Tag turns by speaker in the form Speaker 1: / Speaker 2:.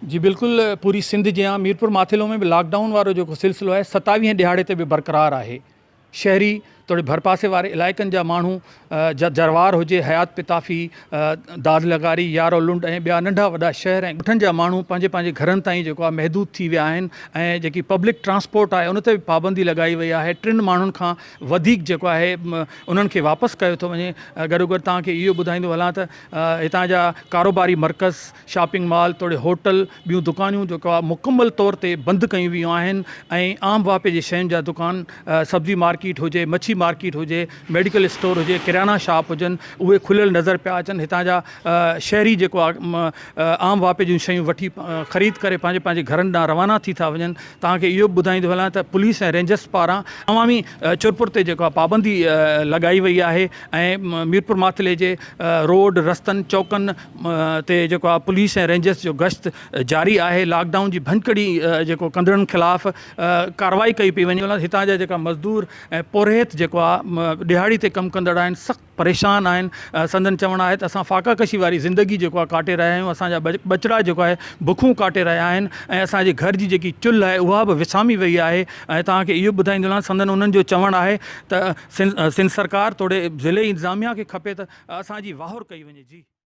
Speaker 1: جي بلڪل پوري سنڌ جيان ميرپور ماٿيلو ۾ به لاڪ ڊائون وارو جيڪو سلسلو آهي ستاويهين ڏهاڙي تي به برقرار آهي شهري توڙي ڀرپاسي واري علائقن جا ماڻهو جروار هجي حيات پتافي داد لغاري يارو لنڊ ۽ ٻيا ننڍا وڏا شهر ۽ ڳوٺن جا ماڻهو پنهنجي پنهنجي گهرن تائين جيڪو آهي محدود ٿي ويا آهن ۽ جيڪي پبلڪ ٽرانسپورٽ آهي ان تي به پابندي لڳائي وئي آهي ٽن ماڻهن کان وڌيڪ جيڪو آهي انهن کي واپس ڪيو ٿو وڃي گڏوگڏ توهان کي اهو ٻڌائيندو هلان ته هتان جا ڪاروباري مرڪز، شاپنگ مال توڙي هوٽل، ٻيون دڪانيون جيڪو آهي مڪمل طور تي بند ڪيون ويون آهن ۽ عام واهپي جي شين جا دڪان سبزي مارڪيٽ هجي، مڇي مارڪيٽ هجي، ميڊيڪل اسٽور هجي، ڪريانا شاپ هجن اهي کليل نظر پيا اچن هتان جا شهري جيڪو آهي عام واهپي جون شيون وٺي خريد ڪري پنهنجي پنهنجي گهرن ڏانهن روانا ٿي ٿا وڃن توهان کي اهو به ٻڌائيندو هلان ته پوليس ۽ رينجرس پاران عوامي چرپر تي جيڪو آهي پابندي لڳائي وئي آهي ۽ ميرپور ماٿيلي جي روڊ رستن چوڪن تي جيڪو آهي پوليس ۽ رينجرس جو گشت جاري آهي لاڪ ڊائون جي ڀڃڪڙي جيڪو ڪندڙن خلاف ڪارروائي ڪئي پئي وڃي هتان جا جيڪا مزدور ۽ پورهيت جيڪو آهي ڏهاڙي تي ڪم ڪندڙ آهن سخت پريشان آهن سندن چوڻ آهي ته اسان فاقا ڪشي واري زندگي جيڪو آهي ڪاٽي رهيا آهيون اسان جا ٻچڙا جيڪو آهي بکون ڪاٽي رهيا آهن ۽ اسان جي گهر جي جيڪي چلهه آهي اها به وسامي وئي آهي ۽ توهان کي اهو به ٻڌائيندو هلان سندن انهن جو چوڻ آهي ته سنڌ سرڪار توڙي ضلعي انتظاميا کي کپي ته اسان جي واهر ڪئي وڃي جي.